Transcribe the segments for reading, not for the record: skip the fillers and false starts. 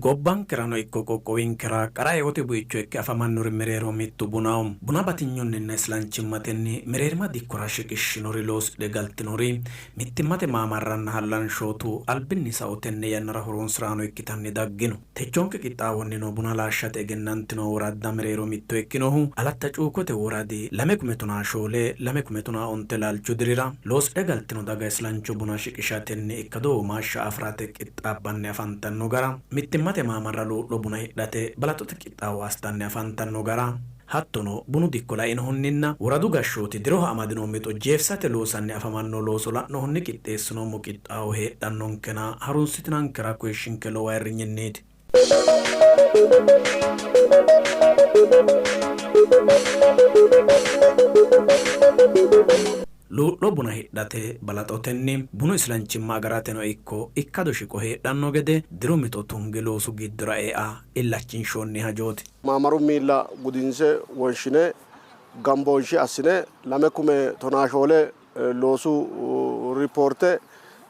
Gobbankerano ikko qoqqowinkera qara eote buicho ikke afamannori mereero mittu bunaho. Buna batinyunninna islanchimmatenni mereerima dikkora shiqishshinori loosidhe galtinori mittimmate maamarranna hallanshootu albinni sa'u tenne yannara horonsi'raano ikkitanni daggino. Techoonke qixxaawonnino buna laashshate egennantino woradda mereero mitto ikkinohu Alatta Cuukote woradi 2014, 2015 laalchu dirira loosidhe galtino daga islancho buna shiqishatenni ikkado womaashsha afi'rate qixxaabbanni afantanno gara, mittimmate maamarra luu'lo buna hidhate balaxote qixxaawo assitanni afantanno gara, hattono bunu dikko lainohunninna woradu gashshooti diroho amadino mixo jeefisate loosanni afamanno looso la'nohunni qixxeessinoommo qixxaawo heedhannonkena harunsitinankera koyishshinke lowo ayirrinyinniiti. Luu'lo buna hidhate balaxotenni bunu islanchimma agarateno ikko ikkado shiqo heedhanno gede diru mixo tunge loosu giddora ea illachinshoonni hajooti. Maamaru miilla gudinse wonshine gambooshshe assine 2014 loosu ripoorte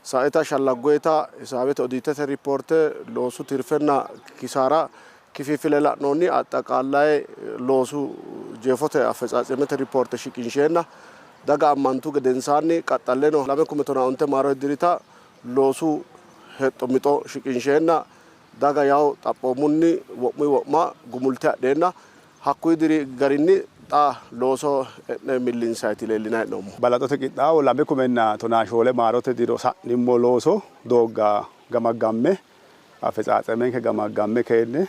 saeta shallaggoyita hisaabete odiitete ripoorte loosu tirfenna kisaara kififile la'noonni axxaqaallaye loosu jeefote affetsaatsemete ripoorte shiqinsheenna daga ammantu gedensaanni qaxxalleno 2015 maarote dirita loosu hexxo mixo shiqinsheenna daga yawo xaphoomunni wo'muy wo'ma gumulte adheenna hakkuy diri garinni xa looso e'ne millinsayti leellinanni hee'noommo. Balaxote qixxaawo 2014 maarote diro sa'nimmo looso doogga gamaggamme afetsaatsemenke gamaggamme keenne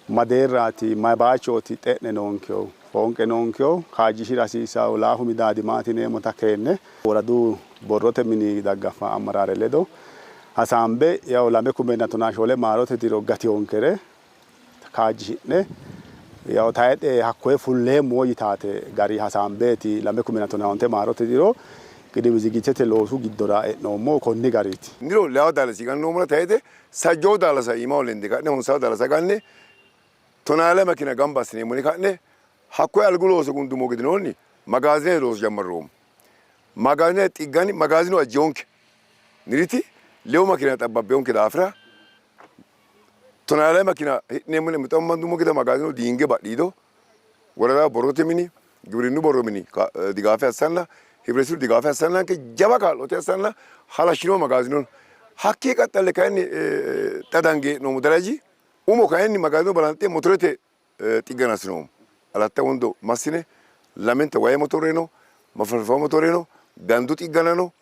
ma deerraati may baachooti xe'ne noonkehu foonqe noonkehu kaajjishira hasiissahu laafu midaadi maati yineemmota keenne woradu borrote mini daggaffa ammaraare ledo hasaambe yawo 2014 maarote diro gatiyonkere kaajjishi'ne yawo tayxe hakkoye fulleemmo yitaate gari hasaambeeti 2015 maarote diro qidimi zigijjete loosu giddora e'noommo konni gariiti. Niro leawo daalasi gannoommola tayxe sajjoo daalasa iimaho lende ka'ne honsawo daalasa ganne tonaa lame makina gamba assineemmo yine ka'ne hakkoye algu looso gundummo gedenoonni magaazinete looso jammarroommo. Magaazinete xiggani magaazinu ajjewonke niriti lewu makina xabbabbewonke daafira 12 makina hidhineemmo yine mixo amandummo gede magaazinu diinge badhiido worada borrote mini giwirinnu borro mini digaafe assanna hibiresiru digaafe assannanke jawa kaa'lote assanna halashshino magaazinu hakkii qaxxalle kayinni xa dange hee'noommo daraji umo kayinni magaazinu balanxe motorete xiggana assinoommo. Alatta wondo massine lamente wayi motore no, mafalfalu motore no, gandu xiggana no,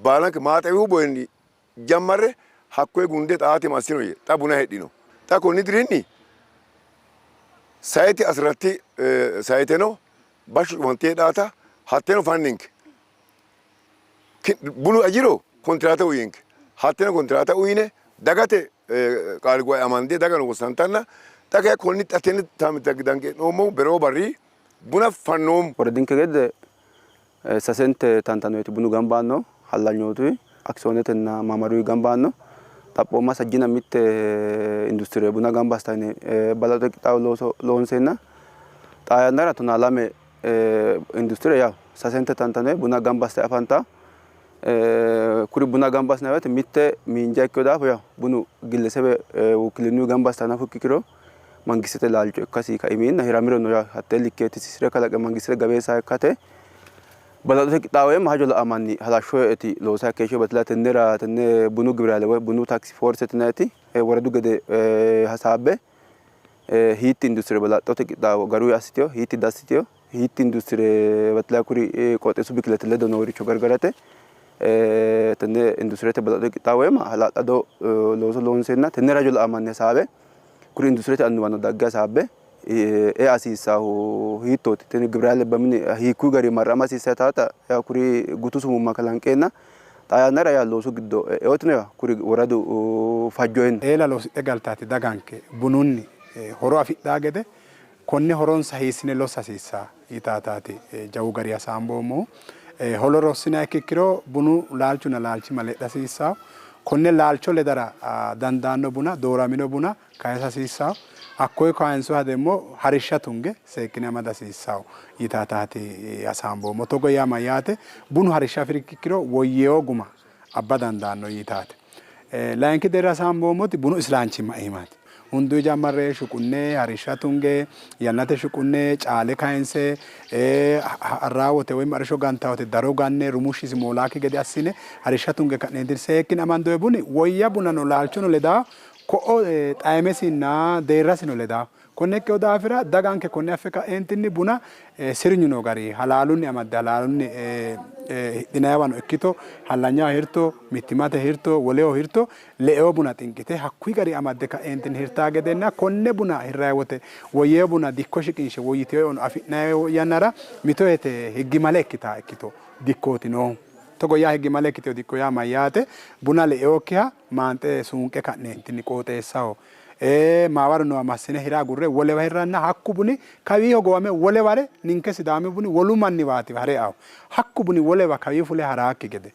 baalanke maaxawihu boyenni jammarre hakkoye gunde xaate massino yee xa buna hidhino. Xa konni dirinni sayite asiratti sayite no, bashsho cufante heedhaata hatteno fanninke. Bunu ajiro kontiraata uyinke. Hatteno kontiraata uyine dagate qaali guwae amande dagano wossantanna xa kayi konni xa tenne taamita dange hee'noommohu beroo barri buna fannoommo. Woradinke gede sasente tantanoyti bunu gambaanno hallanyootuy akisiyoonetenna maamaruy gambaanno xaphooma sajjina mitte industire buna gamba assitayne balaxote qixxaawo looso loonseenna xaa yannara 12 industire yaw sasente tantanoy buna gamba assite afanta. Kuri buna gamba assinanni woyte mitte miinja ikkino daafo yaw bunu gillesebe wukkilinnuy gamba assita hanaffu ikkiro mangistete laalcho ikkasi kaiminna hiramirono yaw hattee likke tisisire kalaqe mangistete gabeessa ikkate balaxote qixxaawo iima hajo la'amanni halashsho eti loosa keeshsho batila tennera tenne bunu gibirale woy bunu taksi forse tinayeti woradu gede hasaabbe hiitti industire balaxote qixxaawo garuyi assiteyo hiitti dassiteyo hiitti industire batila kuri qooxeessu bikilete ledo nooricho gargarate tenne industirete balaxote qixxaawo iima hala'lado looso loonseenna tenne hajo la'amanni hasaabe kuri industirete annuwano dagge hasaabbe ea hasiissahu hiittooti tini gibirale bamini hiikkuyi gari marrama hasiissa taata yaa kuri gutu sumumma kalanqeenna xaa yannara yaa loosu giddo eotino yaa kuri woradu fajjoenno. Eela loosidhe galtaati daganke bununni horo afidhaa gede konne horonsa hiissine lossa hasiissa yitaataati jawu gari hasaamboommohu. Holo rossinannikki ikkiro bunu laalchunna laalchimma ledha hasiissawo. Konne laalcho ledara dandaanno buna dooramino buna kayisa hasiissawo. Hakkoye kayinsoha demmo harishsha tunge seekkine amada hasiissawo yitaataati hasaamboommo. Togo yaa mayyaate bunu harishsha afirikkiro woyyeewo guma abba dandaanno yitaate. Layinki deerra hasaamboommoti bunu isilaanchimma iimaati. Hunduyi jammarre shuqunne harishsha tunge yannate shuqunne caale kayinse arraawote woy arrishsho gantawote daro ganne rumushshisi moolaakki gede assine harishsha tunge ka'neentinni seekkine amandoyi buni woyya bunano laalchono ledaa ko'o xayimesinna deerrasino ledaa. Konne ikkewo daafira daganke konne affe ka'eentinni buna sirnyu noo gari halaalunni amadde halaalunni hidhinayiwano ikkito hallanyaho hirto mittimmate hirto woleho hirto leewo buna xinqite hakkuyi gari amadde ka'eentinni hirtaa gedenna konne buna hirrayi wote woyyeewo buna dikko shiqinshe woyyitewo eono afi'nayi yannara mito yete higgimale ikkitaa ikkito dikkooti noohu. Togo yaa higgimale ikkitewo dikko yaa mayyaate buna leewokkiha maanxe suunqe ka'neentinni qooxeessaho maawaru noowa massine hira agurre wolewa hirranna hakku buni kawii hogowame woleware ninke Sidaami buni wolu manniwaati hare eahu. Hakku buni wolewa kawii fule haraakki gede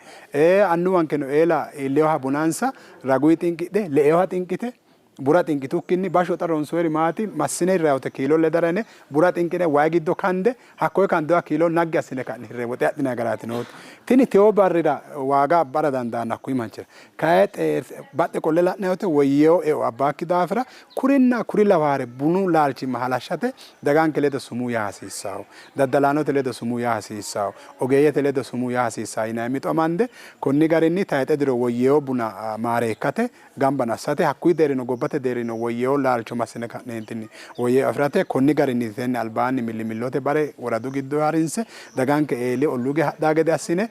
annuwankeno eela iilleyoha bunansa raguyi xinqidhe leeyoha xinqite bura xinqitukkinni basho xa ronsoyiri maati massine hirrayi kiilo ledara yine bura xinqine wayi giddo kande hakkoye kandoha kiilo naggi assine ka'ne hirre woxe adhinayi garaati nooti. Tini tewo barrira waaga abbara dandaanno hakkuyi manchira. Kayi badhe qolle la'nayi wote woyyeewo eo abbaakki daafira kurinna kuri lawaare bunu laalchimma halashshate daganke ledo sumuu yaa hasiissawo. Daddalaanote ledo sumuu yaa hasiissawo. Ogeeyyete ledo sumuu yaa hasiissawo yinayi mixo amande konni garinni tayixe diro woyyeewo buna maareekkate gamba assate hakkuyi deerrino gobbate deerrino woyyeewo laalcho massine ka'neentinni woyyeewo afirate konni garinni tenne albaanni millimillote bare woradu giddo harinse daganke eeli olluuge hadhaa gede assine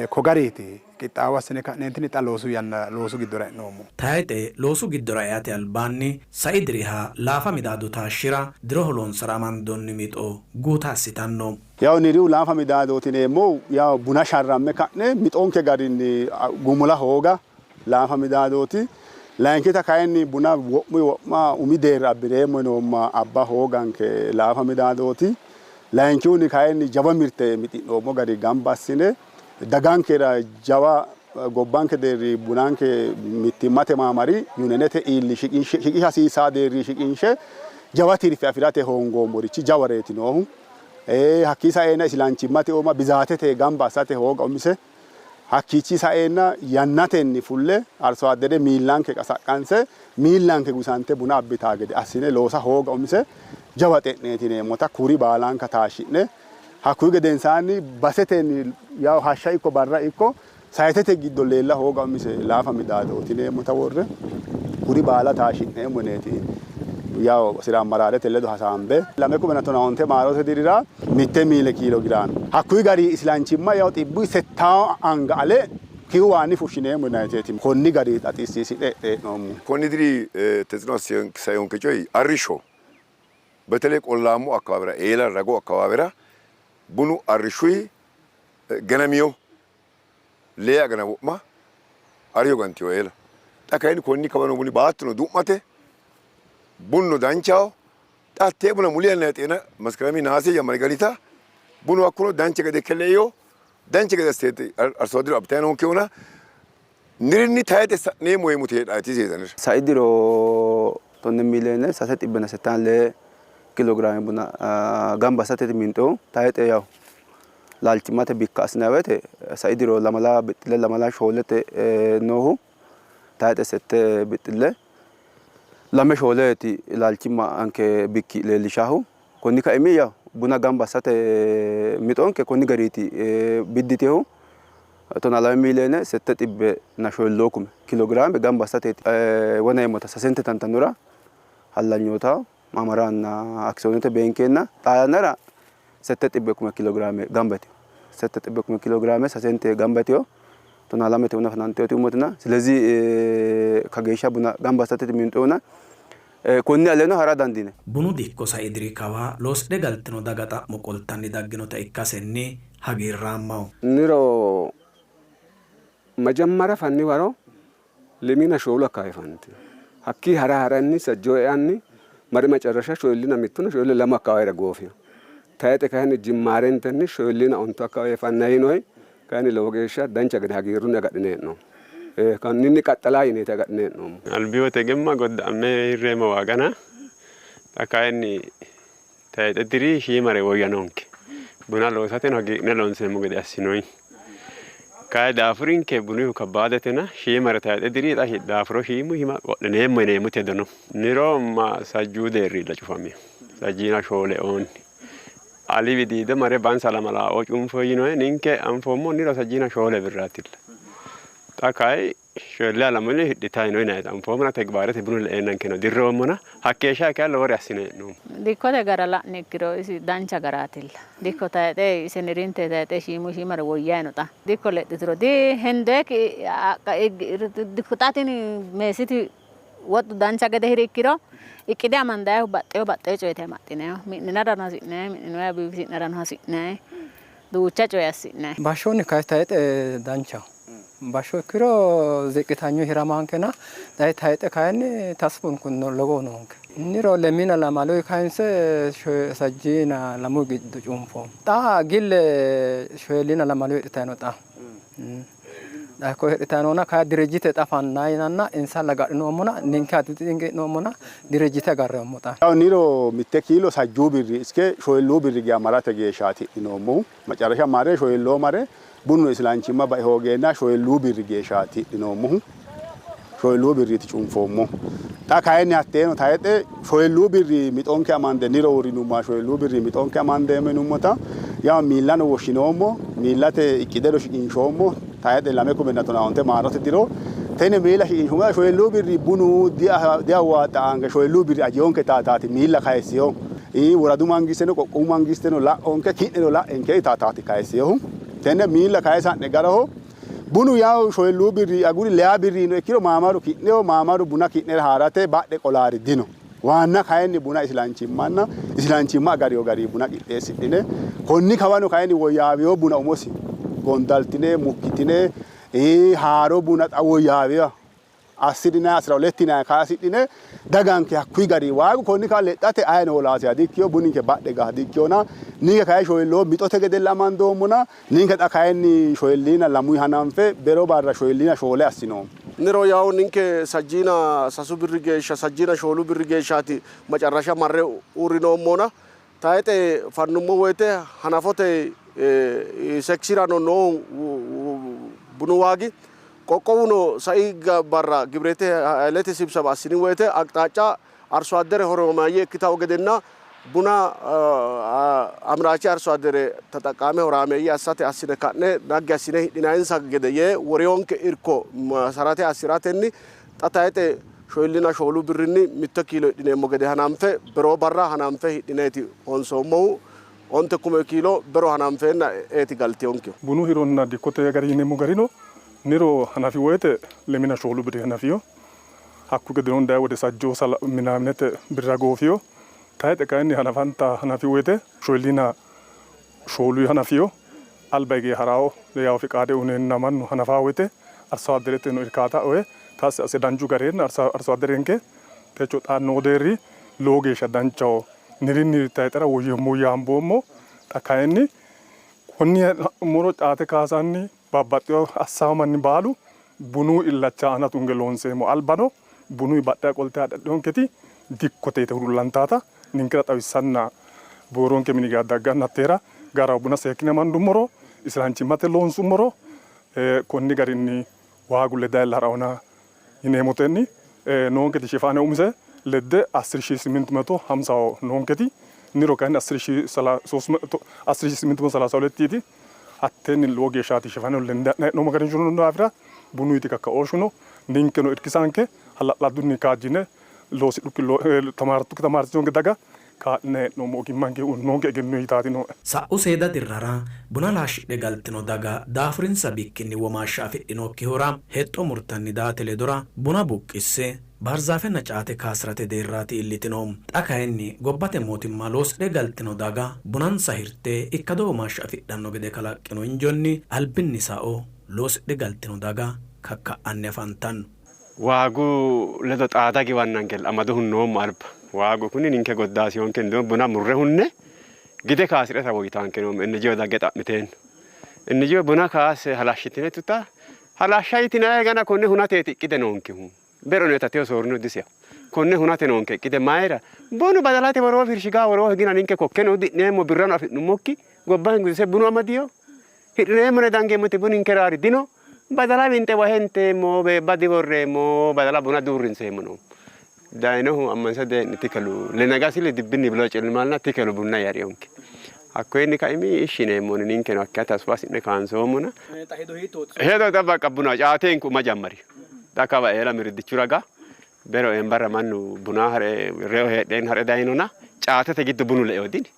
ko gariiti qixxaawo assine ka'neentinni xa loosu yanna loosu giddora e'noommo. Tayixe loosu giddora eate albaanni sai diriha laafa midaado taashshira diroho loonsara amandoonni mixo guuta assitanno. Yaw niriu laafa midaadooti yineemmohu yaw buna sharramme ka'ne mixonke garinni gumula hooga laafa midaadooti. Layinkita kayinni buna wo'muyi wo'ma umi deerra abbireemmo yinoomma abba hooganke laafa midaadooti. Layinkihunni kayinni jawa mirte mixi'noommo gari gamba assine dagankera jawa gobbanke deerri bunanke mittimmate maamari yunenete iilli shiqisha hasiisaa deerri shiqinshe jawa tirfe afirate hoongoommorichi jawareeti noohu. Hakkii saeena isilanchimmate ooma bizaatete gamba assate hooga umise hakkiichi saeena yannatenni fulle arso addere miillanke qasaqqanse miillanke gusante buna abbitaa gede assine loosa hooga umise jawa xe'neeti yineemmota kuri baalanka taashshi'ne hakkuyi gedensaanni basetenni yaw hashsha ikko barra ikko sayitete giddo leella hooga umise laafa midaadooti yineemmota worre kuri baala taashshi'neemmo yineeti yaw sira ammaraarete ledo hasaambe 2015 maarote dirira 1 miile kiilo giraame hakkuyi gari isilanchimma yaw 700 anga ale kiiwaanni fushshineemmo yineeti konni gari xaxissiisidhe hee'noommo. Konni diri ተጽዕኖ ሳይሆን coyi arrishsho በተለይ ቆላሙ አካባቢራ ኤላ ረጎ አካባቢራ bunu arrishshuyi ganamiyo lee agana wo'ma ariyo gantiyo eela xa kayinni konni kawa buni baattono du'mate bunno danchaho xa hattee buna muli yanna xeena maskarami naase jammare galita bunu hakkuno dancha gede ikke leeyo dancha gede assite arso addero abbitayi noonkehuna nirinni tayixe sa'neemmo yeemoti heedhaati seesanira. Sai diro 10 miiliyoone 372 kiloogiraame buna gamba assate minxewu tayixe yaw laalchimmate bikka assinanni woyte sai diro 2 bixxille 2 4 noohu tayixe 6 bixxille 2 4 laalchimma anke bikki leellishahu konni kaimi yaw buna gamba assate mixonke konni gariiti bidditehu 12 miiliyoone 604 kiloogiraame gamba assate woneemmota sasente tantanora hallanyoota maamaranna akisiyoonete beenkeenna xaa yannara 600 kiloogiraame gamba yitino. 600 kiloogiraame sasente gamba yitino. 12 buna fananteoti umotina. ስለዚህ kageeshsha buna gamba assate minxeuna konni aleno hara dandiine. Bunu dikko sai diri kawa loosidhe galtino daga xa'mo qoltanni dagginota ikkasenni hagiirraammaho. Niro መጀመሪያ ፈኒ ወሮ ለሚና ሾሉ አካባቢ ፈንቲ ሀኪ ሀራ ሀራኒ ሰጆ ያኒ መሪ መጨረሻ ሾልና ሚቱነ ሾል ለማ አካባቢ ረጎፊ ታይጤ ካህን ጅማሬንተኒ ሾልና ኦንቶ አካባቢ ፈናይ ነው ካህን ለወጌሻ ዳንቻ ገደ ሀጊሩን ያጋድነ ነው ከኒኒ ቀጠላ ይኔ ተጋድነ ነው አልቢወ ተገማ ጎዳሜ ይሬመ ዋጋና Xa kayinni tayixe diri shiimare woyya noonke. Buna loosateno hagiidhine loonseemmo gede assinoi. Kayi daafurinke bunihu kabbaadetena shiimare tayixe diri xa daafuro shiimu hima qodhineemmo yineemmoti hedo no. Niro ma sajjuu deerrilla cufamino. Sajjiina shoole oonni. Ali widiido mare bansa lamala oo cunfo yinoe ninke anfoommo niro sajjiina shoole birraatilla. Xa kayi shoole alamuni hidhitayi no yinayita anfoommona tegibaarete bunu le'eennankeno dirroommona hakkeeshsha kayi lowore assine hee'noommo. Dikkote gara la'ni ikkiro isi dancha garaatilla. Dikko tayixe isenirinte tayixe shiimu shiimare woyyayi no xa. Dikko lexxituro di hendeeki dikko xa tini meessiti woxu dancha gede hiri ikkiro iqqide amandayihu baxxeyo baxxeyo coyete amaxxineyo. Mi'ninarano hasi'nayi, mi'ninoyiha biifisi'narano hasi'nayi, duucha coye assi'nayi. Bashshonni kayi tayixe danchaho. Bashsho ikkiro ziqqitanyu hiramaankena xa tayixe kayinni tasfu lowohu noonke. Niro lemina lamaluyi kayinse sajjiina lamu giddo cunfoommo. Xa gille shoyillina lamaluyi hidhitayi no xa. Xa hakko hidhitayi noona kayi dirijjite xa fanna yinanna insa lagadhinoommona ninke adixinqi'noommona dirijjite agarreemmo xa. Niro mitte kiilo sajjuu birri iske shoyilluu birri geya marate geeshshaati hidhinoommohu. Macarasha mare shoyilloo mare bunu isilanchimma bae hoogeenna shoyilluu birri geeshshaati hidhinoommohu. Shoyilluu birriiti cunfoommo. Xa kayinni hatteeno tayixe shoyilluu birri mixonke amande niro uurrinumma shoyilluu birri mixonke amandeemmo yinummota yaa miillano woshshinoommo miillate iqqideno shiqinshoommo tayixe 2015 maarote diro tene miilla shiqinshoommo shoyilluu birri bunu diawaaxxa shoyilluu birri ajiyonke taataati miilla kayisiyo woradu mangisteno qoqqowu mangisteno la'onke ki'neno la'enke taataati kayisiyohu tenne miilla kayisa'ne garaho bunu yaw shoyilluu birri aguri leya birrino ikkiro maamaru ki'neo maamaru buna ki'nera haarate badhe qolaari dino. Waanna kayinni buna isilanchimmanna isilanchimma agariyo gari buna qixxeessidhine konni kawano kayinni woyyaawiyo buna umosi gondaltine mukkitine haaro buna xa woyyaawiyo assidhinayi 12 kaasidhine daganke hakkuyi gari waagu konni kawa lexxate ayino holaasiha dikkiyo buninke badhe gaha dikkiyona ninke kayi shoyilloo mixote gede amandoommona ninke xa kayinni shoyilliina lamuyi hananfe bero barra shoyilliina shoole assinoommo. Niro yaw ninke sajjiina sasu birri geeshsha sajjiina shoolu birri geeshshaati macarrasha marre uurrinoommona tayixe fannummo woyite hanafote seksirano noo bunu waagi qoqqowuno sai barra gibirete hailete sibsaba assini woyite aqxaaca arso addere horoomaayye ikkitawo gedenna buna amraache arso addere tataqqaame horaameeyye assate assine ka'ne nagge assine hidhinayinsa gede yee woriyonke irko masarate assiratenni xa tayixe shoyillina shoolu birrinni mitto kiilo hidhineemmo gede hananfe beroo barra hananfe hidhineeti honsoommohu onte kume kiilo bero hananfeenna eeti galtiyonke. Bunu hironna dikkote gari yineemmo garino niro hanafi woyite lemina shoolu birri hanafiyo hakku gedenoon dayi wode sajjo minaminete birra goofiyo tayixe kayinni hanafanta hanafi woyite shoyillina shooluyi hanafiyo alba hige harawo yawo fiqaade uyineenna mannu hanafaa woyite arso addereteno irkaata oye taasi asse danchu gareenna arso adderenke techo xa noo deerri lowo geeshsha danchaho nirinni tayixera woyyaamboommo xa kayinni konni la'nummoro caate kaasanni babbaxxewo assawo manni baalu bunu illacha aana tunge loonseemmo albano bunu badhea qolte hadhadhonketi dikkote yite huluullantaata ninkera xawissanna booronke mini gaa dagganna hatteera garaho buna seekkine amandummoro isilanchimmate loonsummoro konni garinni waagu ledayilla harawona yineemmotenni noonketi shifaane umise ledde 10,850 noonketi niro kayinni 10,832 hatteenni lowo geeshshaati shifaane lende ha'nanni hee'noommo gari daafira bunuyiti kakkaooshshuno ninkeno irkisanke hala'ladunni kaajjine loosidhukki tamaartukki tamaarsiisonke daga kaa'line hee'noommo ogimmanke noonke egenno yitaati nooe. Sa'u seeda dirrara buna laashshidhe galtino daga daafurinsa bikkinni womaashsha afidhinokkihura hexxo murtanni daate ledora buna buqqisse baarzaafenna caate kaasirate deerraati iillitino. Xa kayinni gobbate mootimma loosidhe galtino daga bunansa hirte ikkado womaashsha afidhanno gede kalaqqino injonni albinni sao loosidhe galtino daga kakka'anni afantanno. Waagu ledo xaada giwannanke amado hunnoommo alba. Waagu kuni ninke goddaasiyonke buna murre hunne gide kaasireta woyitaanke noommo inni jiyo dagge xa'miteenna. Inni jiyo buna kaase halashshitine tuta halashsha yitinayi gana konne hunateeti iqqide noonkehu. Bero ne tateyo soorino disiya. Konne hunate noonke iqqide mayra bunu badalate woroo firshigaa woroo higina ninke kokkeno udi'neemmo birrano afi'nummokki gobba hingudise bunu amadiyo hidhineemmone dangeemmoti buninkera ari dino badala winxe wahe inteemmo beebba diworreemmo badala buna duurrinseemmo no dayinohu ammansa dee'ni tikelu lenagasili dibbinni ብሎ ጭልማልና tikelu bunna yariyonke hakkoyinni kaimi ishshineemmoni ninkeno hakkiya tasfa asi'ne kaansoommona hedo xa baqa buna caateenku uma jammari xa kawa eela miriddichu raga bero eembarra mannu buna hare reyo heedheen hare dayinona caatete giddo bunu leeo dini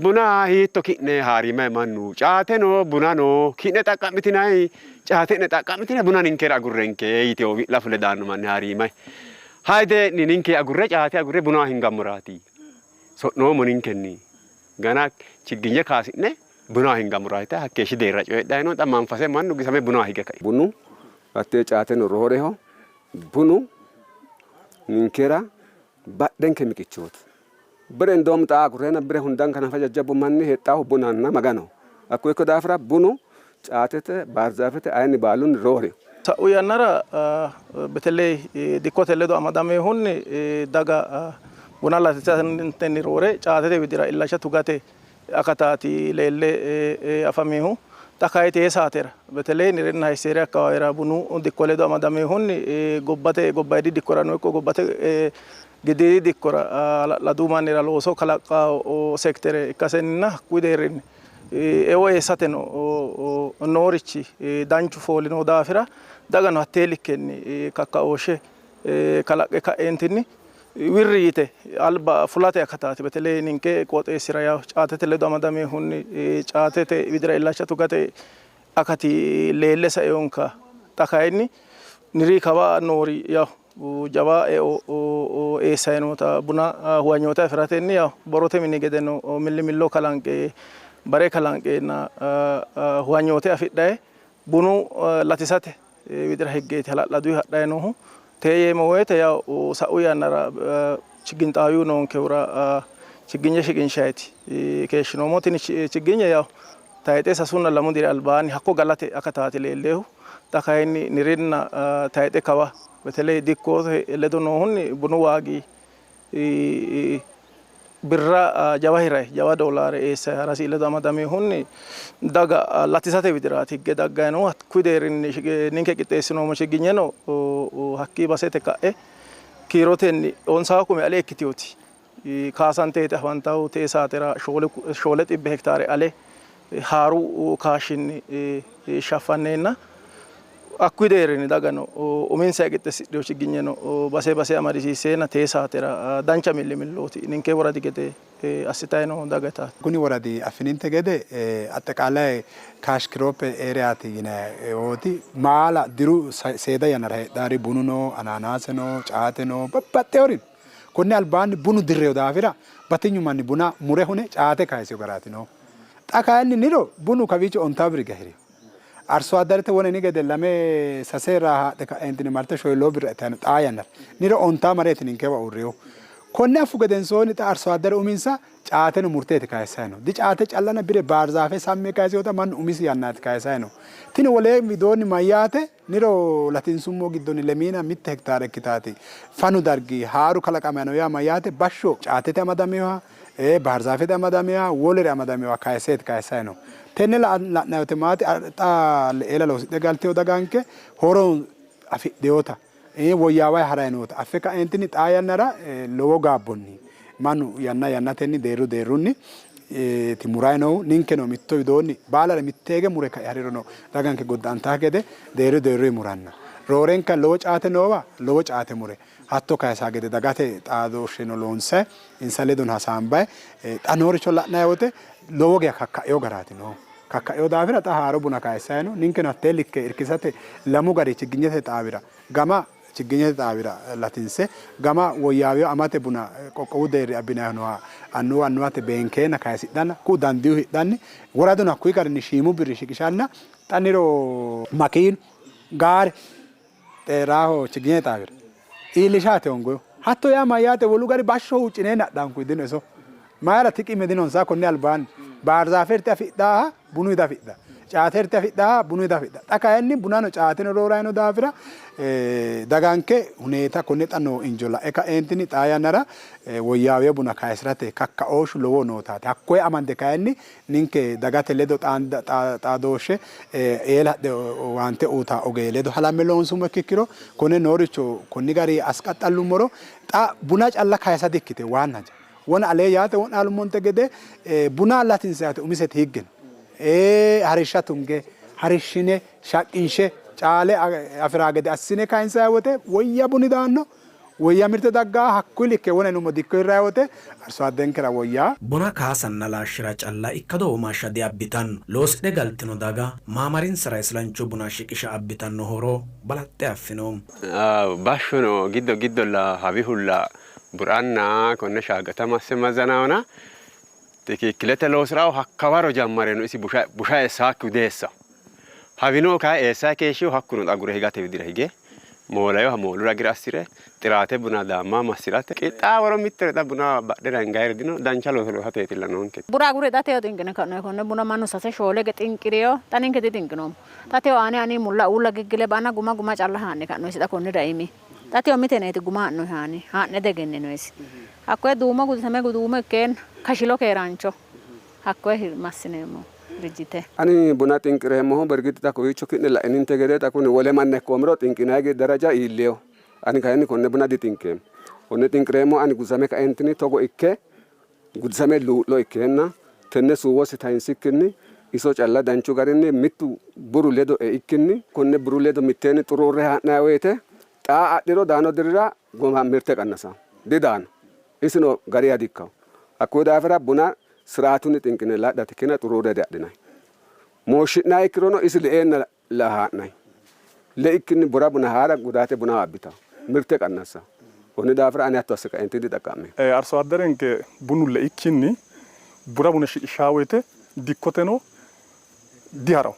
buna hiitto ki'ne haarimayi mannu caateno bunano ki'ne xaqqa'mitinayi caate'ne xaqqa'mitinayi buna ninkera agurrenke yitewo wi'la fule daanno manni haarimayi haydee'ni ninke agurre caate agurre buna hingammoraati so'noommo ninkenni gana chigginye kaasi'ne buna hingammoraati hakkeeshshi deerra coyidhayi no xa manfase mannu gisame buna hige kai. Bunu hattee caateno rooreho bunu ninkera badhenke miqichooti. Bire indoom xaa agurreena bire hundan kana fa jajjabbu manni hexxaahu bunanna maganoho. Hakkuyi ikko daafira bunu caatete baarzaafete ayinni baalunni rooreho. Sa'u yannara በተለይ dikkote ledo amadamehunni daga buna latisatenni roore caatete widira illacha tugate akataati leelle afamehu. Xa kayi tee saatera በተለይ nirenna hayisseere akkawaawera bunu dikko ledo amadamehunni gobbate gobbayidi dikkorano ikko gobbate giddiidi dikkora hala'ladu mannira looso kalaqqawo sektere ikkasenninna hakkuyi deerrinni eo eessateno noorichi danchu fooli noo daafira dagano hattee likkenni kakkaooshshe kalaqqe ka'eentinni wirri yite alba fulate akataati. በተለይ ninke qooxeessira yaw caatete ledo amadamehunni caatete widira illacha tugate akati leelle saeonka. Xa kayinni niri kawa noori yaw jawa eo eessayi noota buna huwanyoota afiratenni yaw borrote mini gedeno millimillo kalanqe bare kalanqeenna huwanyoote afidhaye bunu latisate widira higgeeti hala'laduyi hadhayi noohu. Tee yeemmo woyite yaw sa'u yannara chigginye xaawiyu noonkehura chigginye shiqinshayiti keeshshinoommo. Tini chigginye yaw tayixe sasunna lamu diri albaanni hakko galate akataati leelleehu. Xa kayinni nirinna tayixe kawa በተለይ dikkote ledo noohunni bunu waagi birra jawa hirayi jawa doolaare eessayi harasi ledo amadamehunni daga latisate widiraati higge daggayi noohu. Hakkuyi deerrinni ninke qixxeessinoommo chigginyeno hakkii basete ka'e kiirotenni onsaa kume ale ikkiteyooti kaasanteeti afantahu tee saatera shoole xibbe hektaare ale haaru kaashshinni shaffanneenna hakkuyi deerrinni dagano uminsa qixxeessidhino chigginyeno base base amadisiisseenna tee saatera dancha millimillooti ninke woradi gede assitayi noo dagataati. Kuni woradi affininte gede aጠቃላይ cash crop areaati yinayoti maala diru seeda yannara heedhaari bunu no, anaanaase no, caate no, babbaxxewori no. Konni albaanni bunu dirreyo daafira batinyu manni buna mure hune caate kayisiyo garaati no. Xa kayinni niro bunu kawiicho ontaa birga hiriyo. Arso addarete woneni gede lame sase raa haadhe ka'eentini marte shoyilloo birra ittani xaa yannara niro ontaa mareeti ninkewa uurriyo. Konne affu gedensoonni xa arso addare uminsa caateno murteeti kayissayi no. Di caate callana bire baarzaafe samme kayiseyota mannu umisi yannaati kayissayi no. Tini wole widoonni mayyaate niro latinsummo giddonni lemiina mitte hektaare ikkitaati fanu dargi haaru kalaqamayi no yaa mayyaate bashsho caatete amadamiyoha baarzaafete amadamiyoha wolere amadamiyoha kayiseeti kayissayi no. Tenne la'nayi woyte maati xa eela loosidhe galteyo daganke horo afidheyota woyyaawayi harayi noota affe ka'eentinni xaa yannara lowo gaabbonni mannu yanna yannatenni deerru deerrunni ti murayi noohu. Ninkeno mitto widoonni baalare mitteege mure kae harirono daganke godda'antaa gede deerru deerruyi muranna roorenka lowo caate noowa lowo caate mure hatto kayisaa gede dagate xaadooshsheno loonsayi insa ledono hasaambayi xa nooricho la'nayi woyte lowo geya kakka'eyo garaati noohu. Kakka'eyo daafira xa haaro buna kayissayi no. Ninkeno hattee likke irkisate lamu gari chigginyete xaawira gama chigginyete xaawira latinse gama woyyaaweyo amate buna qoqqowu deerri abbinayihu nooha annuwa annuwate beenkeenna kayisidhanna ku dandiyu hidhanni woraduno hakkuyi garinni shiimu birri shiqishanna xa niro makiinu gaare xeeraaho chigginyete xaawira iillishaate hongoyo. Hatto yaa mayyaate wolu gari bashsho huuccineenna adhankuyi dino iso mayira tiqime dinonsa konni albaanni baarzaafe hirte afidhaaha bunu afidha. Caate hirte afidhaa bunu afidha. Xa kayinni bunano caateno roorayino daafira daganke huneeta konne xa noo injo la'e ka'eentinni xaa yannara woyyaawiyo buna kayisirate kakkaooshshu lowo nootaati. Hakkoye amande kayinni ninke dagate ledo xaadooshshe eela hadhe owaante uytaa ogeeyye ledo halamme loonsummo ikkiro konne nooricho konni gari asqaxxallummoro xa buna calla kayisa dikkite waanna wona alee yaate wo'naalummonte gede buna latinsaate umiseti higge no. Harishsha tunge harishshine shaqqinshe caale afiraa gede assine kayinsayi wote woyya buni daanno woyya mirte daggaa hakkuyi likke wona yinummo dikko hirrayi wote arso addenkera woyyaa. Buna kaasanna laashshira calla ikkado womaashsha diabbitanno. Loosidhe galtino daga maamarinsara islancho buna shiqisha abbitanno horo balaxxe affino. Bashshono giddo giddolla hawihulla buranna konne shaagata masse mazanawona tikikkilete loosiraho hakkawaro jammareno isi busha eessaakkihu deessa. Hawino kayi eessayi keeshshihu hakkuno agure higate widira hige moolayoha moolu ragira assire xiraate buna daamma massirate qixxaaworo mittere xa buna badhera hingayire dino dancha looso loosateetilla noonke. Bura agure xa teo xinqine ka'noyi konne buna mannu sase shoole ge xinqiriyo xa ninke dixinqinoommo. Xa teo aane ani mulla uulla giggile ba'ana guma guma calla haa'ne ka'noyisi xa konnira iimi. Xa teo miteneeti guma haa'noyi haani haa'ne degenninoyisi. Hakkoye duumo gudisame duumo ikkeenna kashilo keeraancho hakkoye massineemmo rijite. Ani buna xinqireemmohu bergixi xa kowiicho ki'ne la'ininte gede xa kuni wole manna ikkoomero xinqinayi daraja iilleyo. Ani kayinni konne buna dixinqeemmo. Konne xinqireemmo ani gudisame kaentini togo ikke gudisame luu'lo ikkeenna tenne suuwosi tayinsikkinni iso calla danchu garinni mittu buru ledo eikkinni konne buru ledo mitteenni xuruurre haa'nayi woyite xaa adhiro daano dirira goma mirte qannasa didaano isino gariha dikkawo. Hakkuyi daafira buna siraatunni xinqine ladhate kina xuruurre diadhinayi. Mooshshi'nayi ikkirono isi le'eenna la haa'nayi. Leikkinni bura buna haara gudaate buna abbitawo mirte qannassa. Konni daafira ani hatto asse kaenti dixaqqa'me. Arso adderenke bunu leikkinni bura buna shiqishaa woyite dikkoteno diharawo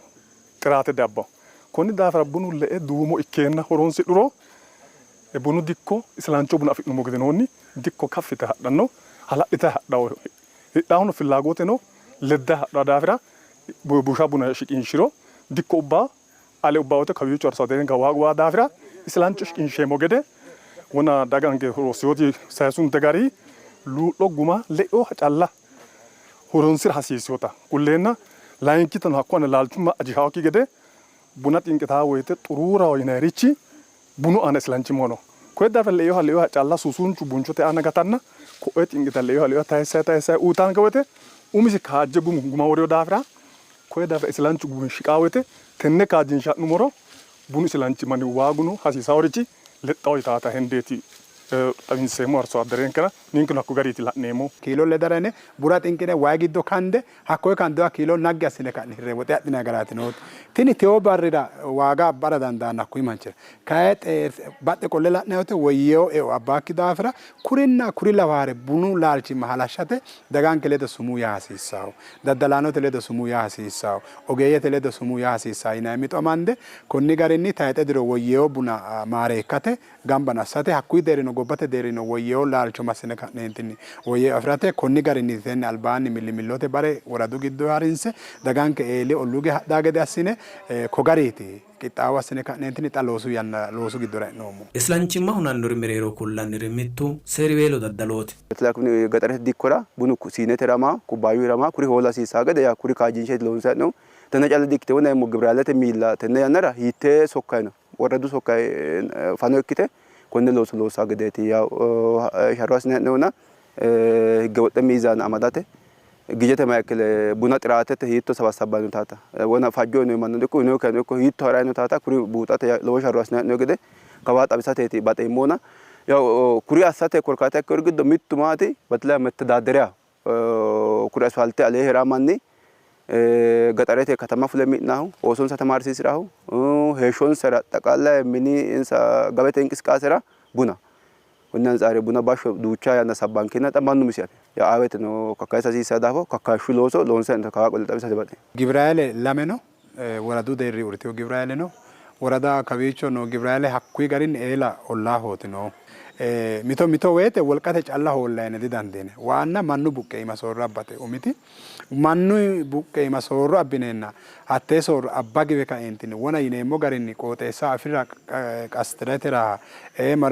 xiraate diabbawo. Konni daafira bunu le'e duumo ikkeenna horonsidhuro bunu dikko islancho buna afi'nummo gedenoonni dikko kaffite hadhanno hala'litayi hadhawo. Hidhaahuno fillaagoteno leddayi hadhawo daafira busha buna shiqinshiro dikko ubba ale ubba woyte kawiicho arso adderenke waa daafira islancho shiqinsheemmo gede wona daganke rosiyoti sayisunte gari luu'lo guma le'o calla horonsira hasiisiyota kulleenna layinkitano hakko ane laalchumma ajishaawokki gede buna xinqitaa woyte xuruuraho yinayirichi bunu aana islanchimma no. Koye daafira le'eoha le'eoha calla suusuunchu bunchote aana gatanna koe xinqita le'eoha le'eoha tayissayi tayissayi uyitaanke woyte umisi kaajje gumu guma woriyo daafira koye daafira islanchu gumi shiqaa woyte tenne kaajjinshe ha'numoro bunu islanchimmanni waaguno hasiisaaworichi lexxawo yitaata hendeeti xawinseemmo arso adderenkera ninkeno hakko gariiti la'neemmo. Kiilo ledara yine bura xinqine wayi giddo kande hakkoye kandoha kiilo naggi assine ka'ne hirre woxe adhinayi garaati nooti. Tini teo barrira waaga abbara dandaanno hakkuyi manchira. Kayi badhe qolle la'nayi wote woyyeewo eo abbaakki daafira kurinna kuri lawaare bunu laalchimma halashshate daganke ledo sumuu yaa hasiissawo. Daddalaanote ledo sumuu yaa hasiissawo. Ogeeyyete ledo sumuu yaa hasiissawo yinayi mixo amande konni garinni tayixe diro woyyeewo buna maareekkate gamba assate hakkuyi deerrino gobbate deerrino woyyeewo laalcho massine ka'neentinni woyyeewo afirate konni garinni tenne albaanni millimillote bare woradu giddo harinse daganke eeli olluge hadhaa gede assine ko gariiti qixxaawo assine ka'neentinni xa loosu yanna loosu giddora e'noommo. Islanchimma hunannori mereero kullanniri mittu seeriweelo daddalooti. Kuni gaxarete dikkora bunu siinete hirama kubbaayyu hirama kuri hoola hasiissaa gede yaa kuri kaajjinsheeti loonsayi hee'noommo. Tenne calla dikkite wona gibiraalete miilla tenne yannara hiittee sokkayi no woradu sokkayi fano ikkite konne looso loosaa gedeeti yaa sharro assine hee'noommo. Higge woxxe miizaana amadate gijete mayikkile buna xiraatete hiitto sabasabbanno taata wona fajjo ino manno dikko ino kayino ikko hiitto harayino taata kuri buuxate lowo sharro assine hee'noonni gede kawaa xawisateeti baxeemmona. Yaw kuri assate korkaata ikkewori giddo mittu maati batila mettedaaderia kuri asfaalte alee heeraa manni gaxarete katama fule mi'naahu oosonsa tamaarsiisiraahu heeshshonsara xaqaalla mini insa gabete inqisqaasera buna konni antsare buna bashsho duucha yanna sabbankenna xa mannu misi afi yaa awete no kakkayisa hasiissaa daafo kakkaashshu looso loonsanni kawaa qolle xawisate baxeemmo. Gibiraayile lame no woradu deerri uurritewo gibiraayile no worada kawiicho no gibiraayile hakkuyi garinni eela ollaahooti no. Mito mito woyte wolqate calla hoolla yine didandiine. Waanna mannu buqqe iima soorro abbate umiti mannu buqqe iima soorro abbineenna hattee soorro abba giwe kaeentinni wona yineemmo garinni qooxeessa afirira qastiretera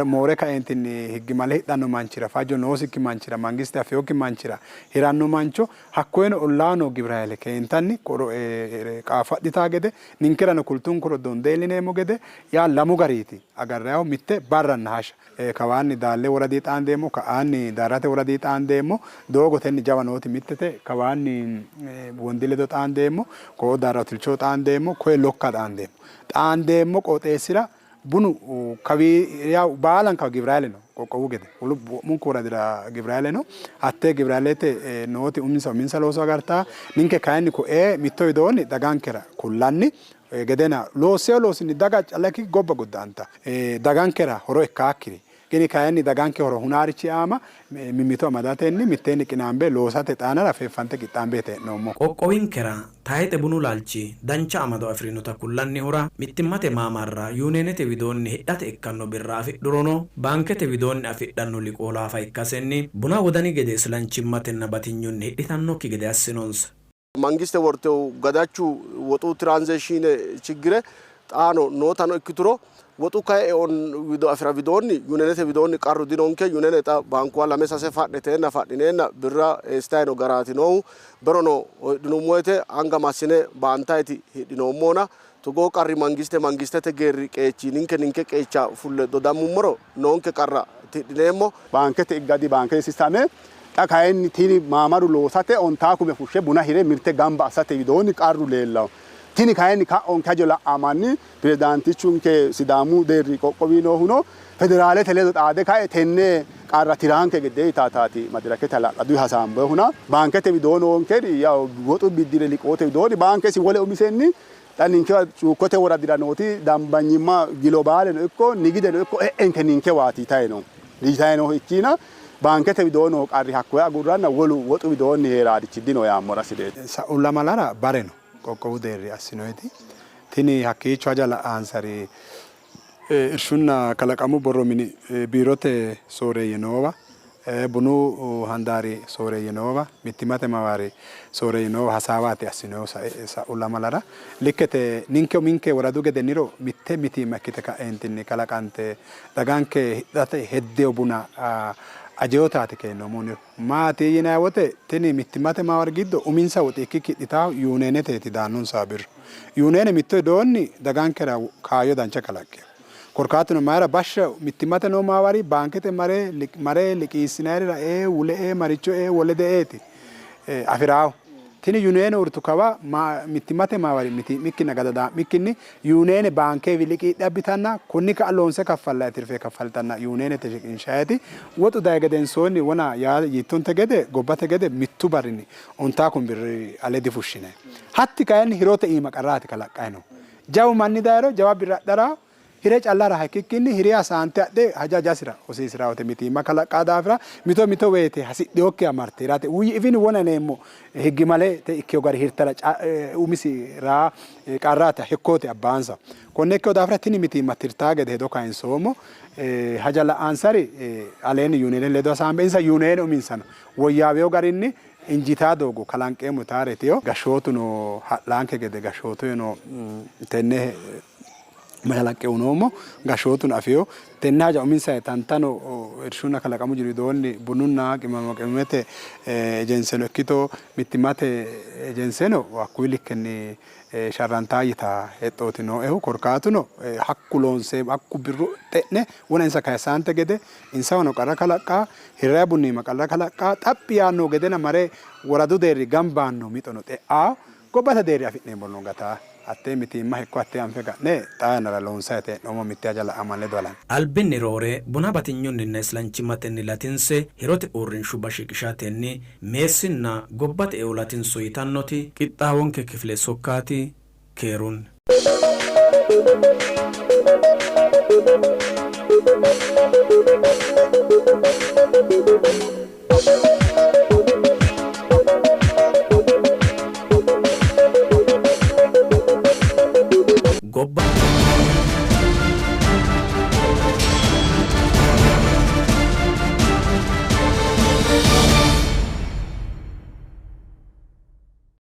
moore kaeentinni higgimale hidhanno manchira fajjo noosikki manchira mangiste afiyokki manchira hiranno mancho hakkoyeno ollaa noo gibirahayile keentanni qaafo adhitaa gede ninkerano kultunkuro donde iillineemmo gede yaa lamu gariiti agarrayihu mitte barranna hashsha kawaanni Daalle woradii xaandeemmo ka'aanni Daarrate woradii xaandeemmo doogotenni jawa nooti mittete kawaanni wondi ledo xaandeemmo koo Daarra Otilcho xaandeemmo koye Lokka xaandeemmo xaandeemmo qooxeessira bunu kawi yaw baalanka gibirahayile no qoqqowu gede wolu wo'munku woradira gibirahayile no hattee gibirahayilete nooti uminsa uminsa looso agartaa ninke kayinni koe mitto widoonni dagankera kullanni gedena loosseo loosinni daga calla ikkikki gobba godda'anta dagankera horo ikkaakkiri gini kayinni daganke horo hunaarichi aama mimmito amadatenni mitteenni qinaambe loosate xaanara feeffante qixxaambeete hee'noommo. Qoqqowinkera tayixe bunu laalchi dancha amado afi'rinota kullannihura mittimmate maamarra yuuneenete widoonni hidhate ikkanno birra afidhurono baankete widoonni afidhanno liqoo laafa ikkasenni buna wodani gede islanchimmatenna batinyunni hidhitannokki gede assinonsa. Mangiste wortehu gadachu woxu tiraanzeeshiine chiggire xaano nootano ikkituro woxu kayi eon wido afira widoonni yuuneenete widoonni qarru dinonke. Yuuneene xa baankuwa lame sase fadhiteenna fadhineenna birra eessitayi no garaati noohu. Berono hidhinummo woyte anga massine baantayiti hidhinoommona togoo qarri mangiste mangistete geerri qeechi ninke ninke qeecha fulle dodammummoro noonke qarra tidhineemmo. Baankete iggadi baankete sistame xa kayinni tini maamaru loosate ontaa kume fushshe buna hire mirte gamba assate widoonni qarru leellanno. Tini kayinni ka'onke hajo la'amanni pirezidaantichunke Sidaamu deerri qoqqowi noohuno federaalete ledo xaade kae tenne qarra tiraanke gede yitaataati madirakete hala'ladu hasaambohuna baankete widoo noonkeri yaw woxu biddire liqoote widoonni baankesi wole umisenni xa ninkewa cuukkote woradira nooti dambanyimma gilobaaleno ikko nigideno ikko e'enke ninkewaati yitayi no yitayi noohu ikkiina baankete widoo noo qarri hakkoye agurranna wolu woxu widoonni heeraarichi dino yaammora sideeti. Sa'u lamalara bare no qoqqowu deerri assinoyiti tini hakkiicho haja la'aansari irshunna kalaqamu borro mini biirote sooreeyye noowa bunu handaari sooreeyye noowa mittimmate mawaari sooreeyye noowa hasaawaati assinoyihu sa'u lamalara likkete ninke uminke woradu gede niro mitte mitiimma ikkite ka'eentinni kalaqante daganke hidhate heddeyo buna ajeyotaati keennoommohu niro maati yinanni wote tini mittimmate maawari giddo uminsa woxi ikkikki hidhitahu yuuneeneteeti daannonsa birru. Yuuneene mitto widoonni dagankera kaayyo dancha kalaqqino. Korkaatuno mayira bashsha mittimmate noo maawari baankete mare mare liqiissinayirira ee wule ee maricho ee wolede eeti afiraahu. Tini yuuneene uurritu kawa mittimmate maawari mitii'mikkinna gadadaa'mikkinni yuuneene baankeewi liqiidhe abbitanna konni ka'a loonse kaffallayi tirfe kaffaltanna yuuneenete shiqinshayiti woxu dayi gedensoonni wona yaa yiittonte gede gobbate gede mittu barrinni ontaa kumi birri ale difushshinayi. Hatti kayinni hirote iima qarraati kalaqqayi noohu. Jawu manni dayiro jawa birra adhara hire calla raha ikkikkinni hiriha saante adhe haja hajasira hosiisi'ra wote mitiimma kalaqqaa daafira mito mito woyte hasidhinokkiha marte hirate ifini wona yineemmo higgimalete ikkeyo gari hirtara umisi raa qarraati hekkooti abbaansa. Konne ikkeyo daafira tini mitiimma tirtaa gede hedo kayinsoommo. Haja la'aansari aleenni yuuniyeene ledo hasaambe insa yuuniyeene uminsano woyyaaweyo garinni injitaa doogo kalanqeemmo yitaareetiyo. Gashshootuno ha'laanke gede gashshootuno tenne mashalaqqe unoommo gashshootuno afiyo tenne haja uminsa tantano irshunna kalaqamu jiro widoonni bununna qimama qimamete ejenseno ikkito mittimmate ejenseno hakkuyi likkenni sharrantaa yita hexxooti nooehu. Korkaatuno hakku loonse hakku birru xe'ne wona insa kayissaante gede insawano qarra kalaqqaa hirrayi bunniima qarra kalaqqaa xaphi yaanno gedena mare woradu deerri gambaanno mixono xe'aa gobbate deerri afi'neemmo no gataa hattee mitiimma hekko hattee anfe ka'ne xaa yannara loonsayi hee'noommo mitte haja la'amanni ledo halame. Albinni roore buna batinyunninna islanchimmatenni latinse hirote uurrinshubba shiqishatenni meessinna gobbate eo latinso yitannoti qixxaawonke kifile sokkaati. Keerunni. Gobba.